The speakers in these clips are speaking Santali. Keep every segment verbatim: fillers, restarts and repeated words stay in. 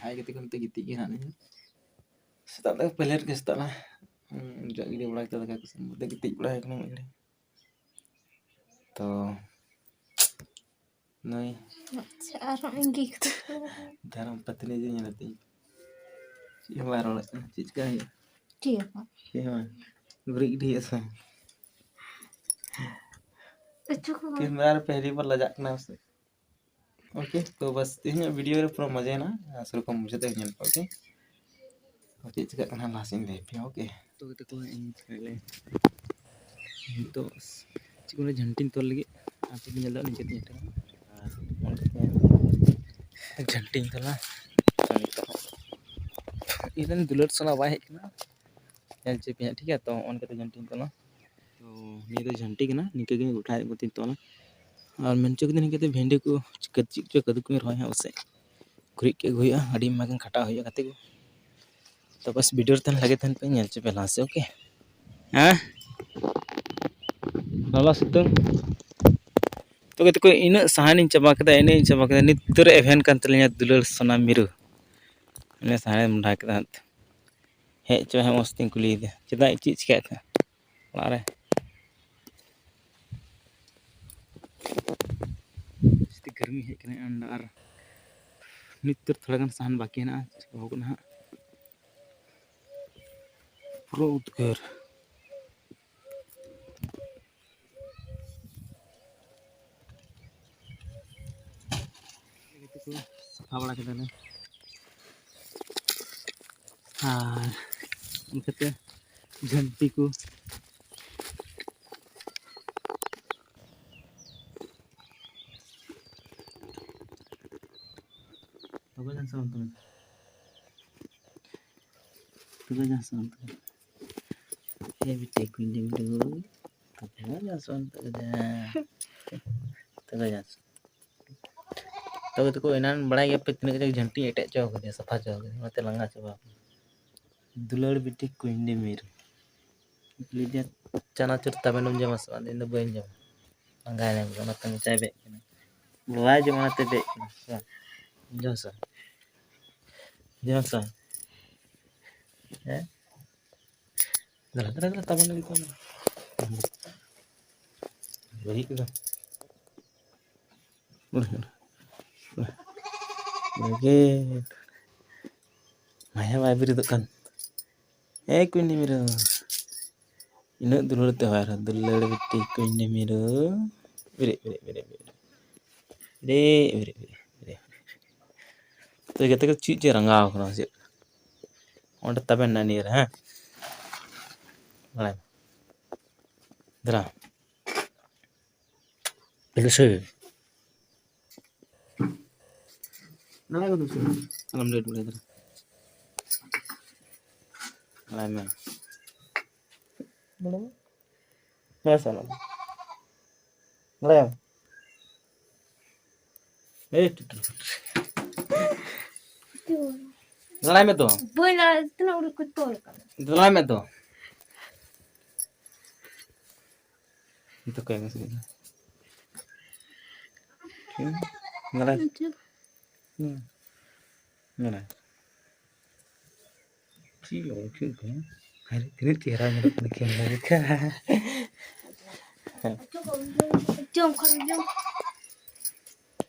ᱦᱟᱭ ᱜᱟᱛᱮ ᱠᱚ, ᱱᱤᱛᱚᱜ ᱜᱤᱛᱤᱡ ᱜᱮ ᱦᱮᱱᱟᱜ ᱞᱤᱧᱟ᱾ ᱥᱮᱛᱟᱜ ᱫᱚ ᱯᱟᱹᱦᱞᱮ ᱨᱮᱜᱮ ᱥᱮᱛᱟᱜ ᱞᱮ, ᱩᱸ, ᱡᱚᱜ ᱜᱤᱰᱤ ᱵᱟᱲᱟ ᱠᱮᱫᱟ ᱫᱟᱠᱟ ᱠᱚ ᱤᱥᱤᱱ ᱠᱟᱛᱮ ᱜᱤᱛᱤᱡ ᱵᱟᱲᱟ ᱦᱩᱭ ᱠᱟᱱᱟ ᱢᱤᱫ ᱜᱷᱟᱹᱲᱤ᱾ ᱛᱚ ᱱᱩᱭ ᱟᱪᱪᱷᱟ, ᱟᱨᱦᱚᱸ ᱤᱧ ᱜᱮ ᱠᱟᱛᱷᱟ᱾ ᱫᱷᱚᱨᱚᱢ ᱯᱚᱛᱱᱤ ᱡᱮ ᱧᱮᱞ ᱟᱹᱛᱤᱧ᱾ ᱪᱮᱫ ᱦᱚᱸ ᱵᱟᱭ ᱨᱚᱲᱮᱫ ᱠᱟᱱᱟ, ᱪᱮᱫ ᱪᱤᱠᱟᱹ ᱦᱩᱭᱩᱜᱼᱟ? ᱪᱮᱫ ᱦᱚᱸ ᱵᱟᱝ᱾ ᱪᱮᱫ ᱦᱚᱸ ᱵᱟᱝ᱾ ᱜᱩᱨᱤᱡ ᱜᱤᱰᱤ ᱦᱩᱭᱩᱜᱼᱟ ᱥᱮ ᱵᱟᱝ? ᱟᱹᱪᱩ ᱠᱚ ᱵᱟᱝ᱾ ᱠᱮᱢᱨᱟ ᱨᱮ ᱯᱮᱦᱞᱤ ᱵᱟᱨ ᱞᱟᱡᱟᱜ ᱠᱟᱱᱟ ᱥᱮ? ᱳᱠᱮ, ᱛᱚ ᱵᱟᱥ ᱛᱮᱦᱮᱧᱟᱜ ᱵᱷᱤᱰᱤᱭᱳ ᱨᱮ ᱯᱩᱨᱟᱹ ᱢᱚᱡᱟ ᱦᱮᱱᱟᱜᱼᱟ, ᱥᱮᱨᱚᱠᱚᱢ ᱢᱩᱪᱟᱹᱫ ᱨᱮ ᱧᱮᱞ ᱯᱮ, ᱳᱠᱮ? ᱪᱮᱫ ᱪᱤᱠᱟᱹᱜ ᱠᱟᱱᱟ ᱞᱟᱦᱟ ᱥᱮᱫ ᱤᱧ ᱞᱟᱹᱭ ᱟᱯᱮᱭᱟ, ᱳᱠᱮ? ᱛᱚ ᱜᱟᱛᱮ ᱠᱚ, ᱤᱧ ᱱᱤᱛᱚᱜ ᱪᱮᱫ ᱠᱚ ᱢᱮᱱᱟ, ᱡᱷᱟᱹᱱᱴᱤᱧ ᱛᱚᱞ ᱞᱟᱹᱜᱤᱫ᱾ ᱟᱯᱮ ᱯᱮ ᱧᱮᱞ ᱫᱟᱲᱮᱭᱟᱜ ᱱᱤᱡᱮ ᱛᱮ ᱡᱷᱟᱹᱱᱴᱤ ᱠᱟᱱᱟ᱾ ᱟᱨ ᱚᱱᱠᱟᱛᱮ ᱡᱷᱟᱹᱱᱴᱤᱧ ᱛᱚᱞᱟ᱾ ᱛᱚ ᱱᱤᱛᱚᱜ ᱤᱧ ᱨᱮᱱ ᱫᱩᱞᱟᱹᱲ ᱥᱟᱞᱟᱜ ᱵᱟᱭ ᱦᱮᱡ ᱠᱟᱱᱟ, ᱧᱮᱞ ᱦᱚᱪᱚ ᱯᱮᱭᱟ, ᱴᱷᱤᱠ ᱜᱮᱭᱟ? ᱛᱚ ᱚᱱᱠᱟᱛᱮ ᱡᱷᱟᱹᱱᱴᱤᱧ ᱛᱚᱞᱟ᱾ ᱛᱚ ᱱᱤᱭᱟᱹ ᱫᱚ ᱡᱷᱟᱹᱱᱴᱤ ᱠᱟᱱᱟ, ᱱᱤᱝᱠᱟᱹ ᱜᱮ ᱜᱚᱴᱟ ᱠᱟᱛᱮᱧ ᱛᱚᱞᱟ᱾ ᱟᱨ ᱢᱮᱱ ᱦᱚᱪᱚ ᱠᱤᱫᱟᱹᱧ ᱱᱤᱝᱠᱟᱹᱛᱮ ᱵᱷᱮᱱᱰᱤ ᱠᱚ ᱪᱤᱠᱟᱹ ᱪᱮᱫ ᱪᱚ ᱠᱟᱹᱫᱩ ᱠᱚᱧ ᱨᱚᱦᱚᱭ ᱦᱟᱸᱜ ᱯᱟᱥᱮᱡ᱾ ᱜᱩᱨᱤᱡ ᱠᱮᱫ ᱠᱚ ᱦᱩᱭᱩᱜᱼᱟ, ᱟᱹᱰᱤ ᱟᱭᱢᱟ ᱜᱟᱱ ᱠᱷᱟᱴᱟᱜ ᱦᱩᱭᱩᱜᱼᱟ ᱜᱟᱛᱮ ᱠᱚ᱾ ᱛᱚ ᱵᱟᱥ ᱵᱷᱤᱰᱤᱭᱳ ᱨᱮ ᱛᱟᱦᱮᱱ ᱞᱟᱹᱜᱤᱫ ᱛᱟᱦᱮᱱ ᱯᱮ, ᱧᱮᱞ ᱦᱚᱪᱚ ᱯᱮ ᱞᱟᱦᱟ ᱥᱮᱫ, ᱳᱠᱮ? ᱦᱮᱸ? ᱞᱚᱞᱚ ᱥᱤᱛᱩᱝ᱾ ᱛᱚ ᱜᱟᱛᱮ ᱠᱚ, ᱤᱱᱟᱹᱜ ᱥᱟᱦᱟᱱᱤᱧ ᱪᱟᱵᱟ ᱠᱮᱫᱟ, ᱤᱱᱟᱹᱜ ᱤᱧ ᱪᱟᱵᱟ ᱠᱮᱫᱟ, ᱱᱤᱛ ᱨᱮ ᱮᱵᱷᱮᱱ ᱠᱟᱱ ᱛᱟᱹᱞᱤᱧᱟ ᱫᱩᱞᱟᱹᱲ ᱥᱚᱱᱟ ᱢᱤᱨᱩ᱾ ᱤᱱᱟᱹ ᱥᱟᱦᱟᱱᱤᱧ ᱢᱚᱸᱰᱷᱟ ᱠᱮᱫᱟ ᱦᱟᱸᱜ᱾ ᱦᱮᱡ ᱪᱚ ᱦᱮᱡ ᱢᱚᱡᱽ ᱛᱤᱧ ᱠᱩᱞᱤᱭᱮᱫᱮ, ᱪᱮᱫᱟᱜ ᱪᱮᱫ ᱪᱤᱠᱟᱹᱜ ᱠᱟᱱᱟ ᱚᱲᱟᱜ ᱨᱮ? ᱡᱟᱹᱥᱛᱤ ᱜᱟᱨᱢᱤ ᱦᱮᱡ ᱠᱟᱱᱟ ᱟᱨ ᱱᱤᱛ ᱛᱚ ᱛᱷᱚᱲᱟ ᱜᱟᱱ ᱥᱟᱦᱟᱱ ᱵᱟᱹᱠᱤ ᱦᱮᱱᱟᱜᱼᱟ, ᱪᱟᱵᱟ ᱠᱟᱱᱟ ᱦᱟᱸᱜ᱾ ᱯᱩᱨᱟᱹ ᱩᱫᱽᱜᱟᱹᱨ᱾ ᱥᱟᱯᱷᱟ ᱵᱟᱲᱟ ᱠᱮᱫᱟᱞᱮ᱾ ᱟᱨ ᱚᱱᱠᱟᱛᱮ ᱡᱷᱟᱹᱱᱴᱤ ᱠᱚ᱾ ᱛᱚᱵᱮ ᱡᱟᱦᱟᱸ ᱥᱮᱫ ᱵᱟᱝ ᱛᱚᱵᱮ᱾ ᱛᱚᱵᱮ ᱡᱟᱦᱟᱸ ᱥᱮᱫ ᱵᱟᱝ ᱛᱚᱵᱮ᱾ ᱮ ᱵᱤᱴᱤ ᱠᱩᱧ ᱰᱤᱢ ᱰᱤᱢ᱾ ᱛᱚᱵᱮ ᱡᱟᱦᱟᱸ ᱥᱮᱫ ᱵᱟᱝ ᱛᱚᱵᱮ᱾ ᱛᱚᱵᱮ ᱡᱟᱦᱟᱸ ᱥᱮᱫ᱾ ᱛᱚᱵᱮ ᱛᱟᱠᱚ ᱮᱱᱟᱱ ᱵᱟᱲᱟᱭ ᱜᱮᱭᱟᱯᱮ ᱛᱤᱱᱟᱹᱜ ᱠᱟᱡᱟᱠ ᱡᱷᱟᱹᱱᱴᱤᱧ ᱮᱴᱮᱫ ᱦᱚᱪᱚ ᱠᱟᱫᱮᱭᱟ, ᱥᱟᱯᱷᱟ ᱦᱚᱪᱚ ᱠᱟᱫᱮᱭᱟ, ᱚᱱᱟᱛᱮ ᱞᱟᱸᱜᱟ ᱪᱟᱵᱟ ᱟᱠᱟᱱᱟ᱾ ᱫᱩᱞᱟᱹᱲ ᱵᱤᱴᱤ ᱠᱩᱧᱰᱤ ᱢᱤᱨᱩ᱾ ᱠᱩᱠᱞᱤ ᱫᱤᱭᱟ, ᱪᱟᱱᱟᱪᱩᱨ ᱛᱟᱵᱮᱱ ᱮᱢ ᱡᱚᱢᱟ ᱥᱮ ᱵᱟᱝ? ᱤᱧ ᱫᱚ ᱵᱟᱹᱧ ᱡᱚᱢᱟ᱾ ᱞᱟᱸᱜᱟᱭᱮᱱᱟ, ᱚᱱᱟᱛᱮ ᱢᱚᱪᱟᱭ ᱵᱮᱫ ᱠᱟᱱᱟ᱾ ᱵᱟᱭ ᱡᱚᱢᱟ, ᱚᱱᱟᱛᱮ ᱵᱮᱫ ᱠᱟᱱᱟ᱾ ᱥᱮ ᱵᱟᱝ? ᱡᱚᱢ ᱥᱮ ᱵᱟᱝ? ᱡᱚᱢ ᱥᱮ ᱵᱟᱝ? ᱦᱮᱸ? ᱫᱮᱞᱟ, ᱫᱮᱞᱟ, ᱫᱮᱞᱟ, ᱛᱟᱵᱮᱱ ᱞᱟᱹᱜᱤᱫ ᱛᱟᱵᱮᱱ᱾ ᱵᱟᱹᱲᱤᱡ ᱠᱮᱫᱟ᱾ ᱵᱷᱟᱜᱮ᱾ ᱢᱟᱭᱟ ᱵᱟᱭ ᱵᱮᱨᱮᱫᱚᱜ ᱠᱟᱱ᱾ ᱮ ᱠᱩᱧᱱᱤ ᱢᱤᱨᱩ᱾ ᱤᱱᱟᱹᱜ ᱫᱩᱞᱟᱹᱲ ᱛᱮ ᱦᱚᱭ ᱟᱨᱦᱚᱸ ᱫᱩᱞᱟᱹᱲ ᱵᱤᱴᱤ ᱠᱩᱧᱱᱤ ᱢᱤᱨᱩ᱾ ᱵᱮᱨᱮᱫ, ᱵᱮᱨᱮᱫ, ᱵᱮᱨᱮᱫ, ᱵᱮᱨᱮᱫ᱾ ᱵᱮᱨᱮᱫ, ᱵᱮᱨᱮᱫ, ᱵᱮᱨᱮᱫ, ᱵᱮᱨᱮᱫ᱾ ᱛᱚ ᱜᱟᱛᱮ ᱠᱚ ᱪᱮᱫ ᱪᱮᱫ ᱨᱟᱸᱜᱟᱣ ᱠᱟᱱᱟ ᱪᱮᱫ? ᱚᱸᱰᱮ ᱛᱟᱵᱮᱱ ᱱᱟ ᱱᱤᱭᱟᱹ ᱨᱮ, ᱦᱮᱸ? ᱵᱟᱲᱟᱭ ᱢᱮ᱾ ᱫᱮᱞᱟ᱾ ᱫᱮᱞᱟ ᱥᱮ᱾ ᱱᱚᱰᱮ ᱠᱚ ᱫᱩᱥᱨᱟ᱾ ᱟᱞᱚᱢ ᱞᱮᱴ ᱵᱟᱲᱟᱭ ᱫᱮᱞᱟ᱾ ᱵᱟᱲᱟᱭ ᱢᱮ᱾ ᱵᱟᱲᱟᱭ ᱢᱮ᱾ ᱵᱟᱲᱟᱭ ᱢᱮ᱾ ᱮᱭ, ᱴᱩᱴᱩ, ᱴᱩᱴᱩ᱾ ᱞᱟᱲᱟᱭ ᱢᱮ ᱛᱚ᱾ ᱵᱟᱹᱧ ᱞᱟᱲᱟᱭ, ᱛᱤᱱᱟᱹᱜ ᱩᱰᱩᱠ ᱠᱚ ᱛᱚᱞ ᱠᱟᱱᱟ᱾ ᱞᱟᱲᱟᱭ ᱢᱮ ᱛᱚ᱾ ᱱᱤᱛᱚᱜ ᱠᱚ ᱮᱢ ᱥᱮ᱾ ᱞᱟᱲᱟᱭ᱾ ᱟᱪᱪᱷᱟ᱾ ᱦᱩᱸ᱾ ᱞᱟᱲᱟᱭ᱾ ᱪᱮᱫ ᱞᱚᱜᱚᱱ ᱠᱷᱮᱞ ᱠᱟᱱᱟ? ᱟᱨ ᱛᱤᱱᱟᱹᱜ ᱪᱮᱦᱨᱟ ᱧᱮᱞᱚᱜ ᱠᱟᱱᱟ ᱠᱷᱮᱞ ᱫᱚ ᱞᱮᱠᱟ᱾ ᱡᱚᱢ ᱠᱷᱚᱱ ᱡᱚᱢ᱾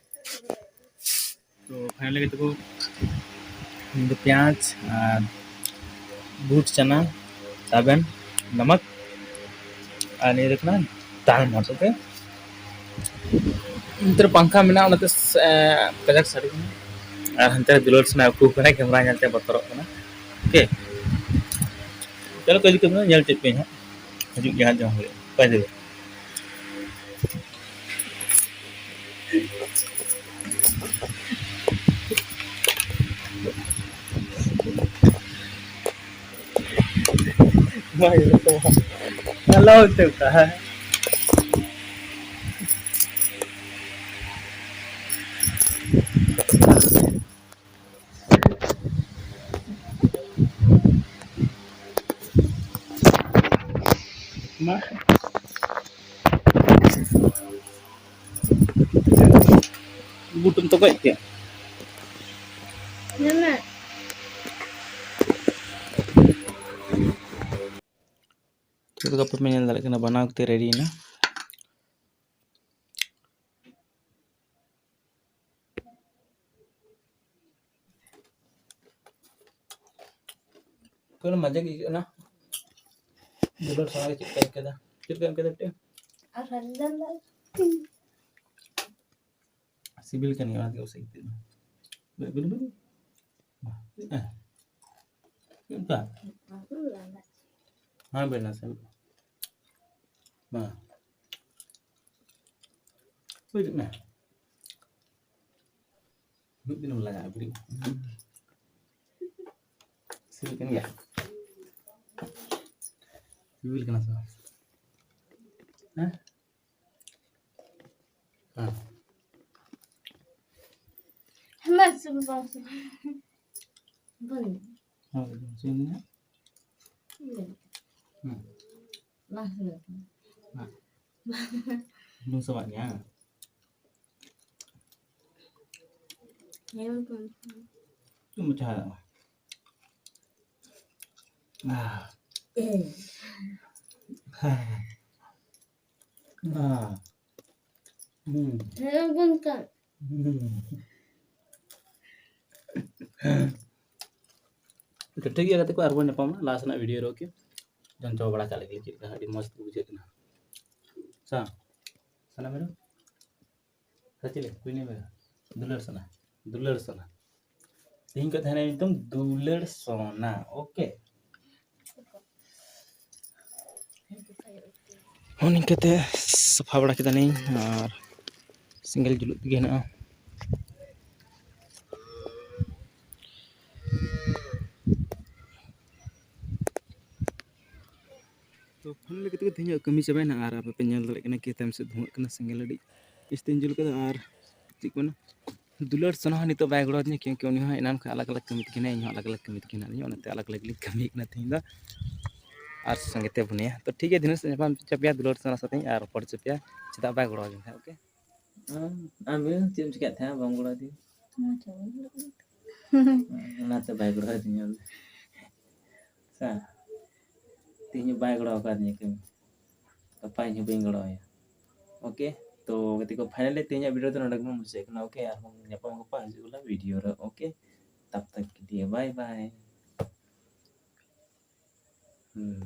ᱛᱚ, finally ᱜᱟᱛᱮ ᱠᱚ, ᱤᱧ ᱫᱚ ᱯᱮᱸᱭᱟᱡᱽ ᱟᱨ ᱵᱷᱩᱴ ᱪᱟᱱᱟ, ᱛᱟᱵᱮᱱ, ᱱᱟᱢᱟᱠ ᱟᱨ ᱱᱤᱭᱟᱹ ᱫᱚ ᱠᱟᱱᱟ ᱫᱟᱞ ᱢᱚᱴ, okay? ᱱᱚᱛᱮ ᱨᱮ ᱯᱟᱝᱠᱷᱟ ᱢᱮᱱᱟᱜᱼᱟ, ᱚᱱᱟᱛᱮ ᱥ-, ᱮ, ᱠᱟᱡᱟᱠ ᱥᱟᱰᱮ ᱠᱟᱱᱟ᱾ ᱟᱨ ᱦᱟᱱᱛᱮ ᱨᱮ ᱫᱩᱞᱟᱹᱲ ᱥᱮᱱᱟᱜ ᱩᱠᱩ ᱠᱟᱱᱟ, camera ᱧᱮᱞᱛᱮ ᱵᱚᱛᱚᱨᱚᱜ ᱠᱟᱱᱟ᱾ Okay? ᱪᱚᱞᱚ, ᱠᱚ ᱦᱤᱡᱩᱜ ᱠᱟᱱᱟ, ᱧᱮᱞ ᱪᱮᱫ ᱯᱮ ᱦᱟᱸᱜ᱾ ᱦᱤᱡᱩᱜ ᱜᱮ ᱦᱟᱸᱜ, ᱡᱚᱢ ᱦᱩᱭᱩᱜᱼᱟ᱾ ᱵᱟᱭ ᱫᱟᱲᱮᱭᱟᱜᱼᱟ᱾ ᱵᱟᱭ ᱫᱟᱲᱮᱭᱟᱜᱼᱟ᱾ ᱦᱮᱞᱳ, ᱪᱮᱫ ᱞᱮᱠᱟ? ᱢᱟ᱾ ᱵᱩᱴᱩᱢ ᱛᱚᱠᱚᱡ ᱠᱮᱫ᱾ ᱧᱮᱞ ᱢᱮ᱾ ᱪᱮᱫ ᱞᱮᱠᱟ ᱯᱮ ᱧᱮᱞ ᱫᱟᱲᱮᱭᱟᱜ ᱠᱟᱱᱟ, ᱵᱟᱱᱟᱣ ᱠᱟᱛᱮ ᱨᱮᱰᱤᱭᱮᱱᱟ᱾ ᱠᱳᱱᱳ ᱢᱟᱡᱟ ᱜᱮ ᱟᱹᱭᱠᱟᱹᱜ ᱠᱟᱱᱟ᱾ ᱫᱩᱞᱟᱹᱲ ᱥᱟᱶ ᱜᱮ ᱪᱮᱫ ᱞᱮᱠᱟ ᱟᱹᱭᱠᱟᱹᱣ ᱫᱟ? ᱪᱮᱫ ᱞᱮᱠᱟ ᱟᱹᱭᱠᱟᱹᱣ ᱫᱟ ᱵᱤᱴᱤ? ᱟᱨ ᱦᱟᱡᱟᱨ ᱞᱟᱠᱷ᱾ ᱥᱤᱵᱤᱞ ᱠᱟᱱ ᱜᱮᱭᱟ, ᱚᱱᱟ ᱛᱮᱜᱮ ᱯᱟᱥᱮᱡ ᱟᱹᱭᱠᱟᱹᱜ ᱠᱟᱱᱟ᱾ Bill, bill, bill. ᱦᱮᱸ᱾ ᱪᱮᱫ ᱞᱮᱠᱟ? ᱦᱮᱸ, ᱵᱮᱱᱟᱣ ᱥᱮ᱾ ᱢᱟ᱾ ᱵᱩᱡᱽ ᱢᱮ᱾ ᱢᱤᱫ ᱫᱤᱱᱮᱢ ᱞᱟᱜᱟᱜᱼᱟ, ᱵᱤᱲᱤ᱾ ᱥᱤᱵᱤᱞ ᱠᱟᱱ ᱜᱮᱭᱟ? ᱥᱤᱵᱤᱞ ᱠᱟᱱᱟ ᱥᱮ ᱵᱟᱝ? ᱦᱮᱸ? ᱦᱮᱸ᱾ ᱦᱮᱸ, ᱵᱟᱝ ᱥᱤᱵᱤᱞ, ᱵᱟᱝ ᱥᱤᱵᱤᱞ᱾ ᱵᱟᱹᱧ᱾ ᱦᱮᱸ, ᱥᱤᱵᱤᱞ ᱜᱮᱭᱟ? ᱵᱟᱹᱧ᱾ ᱦᱮᱸ᱾ ᱵᱟᱝ ᱥᱤᱵᱤᱞ ᱠᱟᱱᱟ᱾ ᱦᱮᱸ᱾ ᱵᱩᱞᱩᱝ ᱥᱟᱵᱟᱜ ᱜᱮᱭᱟ, ᱦᱮᱸ? ᱦᱮᱸ, ᱵᱩᱞᱩᱝ᱾ ᱪᱮᱫ ᱢᱚᱪᱟ ᱦᱟᱨᱟᱜᱼᱟ? ᱟᱦ᱾ ᱮ᱾ ᱦᱮᱸ᱾ ᱟᱦ᱾ ᱦᱩᱸ᱾ ᱦᱮᱸ, ᱵᱩᱞᱩᱝ ᱠᱟᱱ᱾ ᱦᱩᱸ᱾ ᱛᱚ ᱴᱷᱤᱠ ᱜᱮᱭᱟ ᱜᱟᱛᱮ ᱠᱚ, ᱟᱨᱵᱚᱱ ᱧᱟᱯᱟᱢᱟ last ᱨᱮᱱᱟᱜ video ᱨᱮ, okay? ᱡᱚᱢ ᱪᱟᱵᱟ ᱵᱟᱲᱟ ᱠᱟᱜ ᱞᱮᱜᱮ, ᱪᱮᱫ ᱞᱮᱠᱟ ᱟᱹᱰᱤ ᱢᱚᱡᱽ ᱛᱮᱠᱚ ᱵᱩᱡᱷᱟᱹᱜ ᱠᱟᱱᱟ᱾ ᱥᱟ-, ᱥᱟᱱᱟᱢ ᱦᱮᱨᱳ? ᱥᱮ ᱪᱤᱞᱤ? ᱠᱩᱭᱱᱤ ᱢᱮᱨᱟ? ᱫᱩᱞᱟᱹᱲ ᱥᱚᱱᱟ᱾ ᱫᱩᱞᱟᱹᱲ ᱥᱚᱱᱟ᱾ ᱛᱮᱦᱮᱧ ᱠᱷᱚᱱ ᱛᱟᱦᱮᱱᱟ ᱧᱩᱛᱩᱢ ᱫᱩᱞᱟᱹᱲ ᱥᱚᱱᱟ᱾ Okay? ᱦᱚᱸ, ᱱᱤᱝᱠᱟᱹᱛᱮ ᱥᱟᱯᱷᱟ ᱵᱟᱲᱟ ᱠᱮᱫᱟᱞᱤᱧ ᱟᱨ ᱥᱮᱸᱜᱮᱞ ᱡᱩᱞᱩᱜ ᱛᱮᱜᱮ ᱦᱮᱱᱟᱜᱼᱟ᱾ ᱛᱚ finally ᱠᱟᱛᱮ ᱜᱮ ᱛᱮᱦᱮᱧᱟᱜ ᱠᱟᱹᱢᱤ ᱪᱟᱵᱟᱭᱮᱱᱟ ᱟᱨ ᱟᱯᱮ ᱯᱮ ᱧᱮᱞ ᱫᱟᱲᱮᱭᱟᱜ ᱠᱟᱱᱟ ᱠᱤ ᱛᱟᱭᱚᱢ ᱥᱮᱫ ᱫᱷᱩᱣᱟᱹᱜ ᱠᱟᱱᱟ, ᱥᱮᱸᱜᱮᱞ ᱟᱹᱰᱤ ᱡᱟᱹᱥᱛᱤᱧ ᱡᱩᱞ ᱠᱟᱫᱟ᱾ ᱟᱨ ᱪᱮᱫ ᱠᱚ ᱢᱮᱱᱟ, ᱫᱩᱞᱟᱹᱲ ᱥᱚᱱᱟ ᱦᱚᱸ ᱱᱤᱛᱚᱜ ᱵᱟᱭ ᱜᱚᱲᱚ ᱟᱹᱫᱤᱧᱟ, ᱠᱤᱭᱩᱸᱠᱤ ᱩᱱᱤ ᱦᱚᱸ ᱮᱱᱟᱱ ᱠᱷᱚᱱ ᱟᱞᱟᱜᱽ ᱟᱞᱟᱜᱽ ᱠᱟᱹᱢᱤ ᱛᱮᱜᱮ ᱦᱮᱱᱟᱭᱟ, ᱤᱧ ᱦᱚᱸ ᱟᱞᱟᱜᱽ ᱟᱞᱟᱜᱽ ᱠᱟᱹᱢᱤ ᱛᱮᱜᱮ ᱦᱮᱱᱟᱜ ᱞᱤᱧᱟ, ᱚᱱᱟᱛᱮ ᱟᱞᱟᱜᱽ ᱟᱞᱟᱜᱽ ᱞᱤᱧ ᱠᱟᱹᱢᱤᱭᱮᱫ ᱠᱟᱱᱟ ᱛᱮᱦᱮᱧ ᱫᱚ᱾ ᱟᱨ ᱥᱚᱸᱜᱮ ᱛᱮ ᱵᱩᱱᱤᱭᱟ᱾ ᱛᱚ ᱴᱷᱤᱠ ᱜᱮᱭᱟ, ᱫᱷᱤᱱᱟᱹᱱ ᱥᱮᱫ ᱧᱟᱯᱟᱢ ᱦᱚᱪᱚ ᱯᱮᱭᱟ, ᱫᱩᱞᱟᱹᱲ ᱥᱟᱱᱟ ᱥᱟᱛᱮᱧ ᱟᱨ ᱨᱚᱯᱚᱲ ᱦᱚᱪᱚ ᱯᱮᱭᱟ, ᱪᱮᱫᱟᱜ ᱵᱟᱭ ᱜᱚᱲᱚ ᱟᱹᱵᱤᱱ ᱛᱟᱦᱮᱸᱫ? ᱳᱠᱮ᱾ ᱟᱢ ᱪᱮᱫ ᱮᱢ ᱪᱤᱠᱟᱹᱭᱮᱫ ᱛᱟᱦᱮᱸᱫ? ᱵᱟᱢ ᱜᱚᱲᱚ ᱟᱹᱫᱤᱧ? ᱚᱱᱟᱛᱮ ᱵᱟᱭ ᱜᱚᱲᱚ ᱟᱹᱫᱤᱧᱟ᱾ ᱥᱟ, ᱛᱮᱦᱮᱧ ᱵᱟᱭ ᱜᱚᱲᱚ ᱟᱠᱟᱫᱤᱧᱟ ᱠᱟᱹᱢᱤ, ᱜᱟᱯᱟ ᱤᱧ ᱦᱚᱸ ᱵᱟᱹᱧ ᱜᱚᱲᱚ ᱟᱭᱟ᱾ ᱳᱠᱮ, ᱛᱚ ᱜᱟᱛᱮ ᱠᱚ, finally ᱛᱮᱦᱮᱧᱟᱜ video ᱫᱚ ᱱᱚᱰᱮ ᱜᱮᱵᱚᱱ ᱢᱩᱪᱟᱹᱫ ᱠᱟᱱᱟ᱾ ᱳᱠᱮ, ᱟᱨᱦᱚᱸ ᱧᱟᱯᱟᱢ ᱜᱟᱯᱟ ᱦᱤᱡᱩᱜ ᱠᱟᱱᱟ video ᱨᱮ᱾ ᱳᱠᱮ, ᱛᱟᱵ ᱛᱟᱠ ᱠᱮ ᱞᱤᱭᱮ bye bye᱾ ᱦᱩᱸ᱾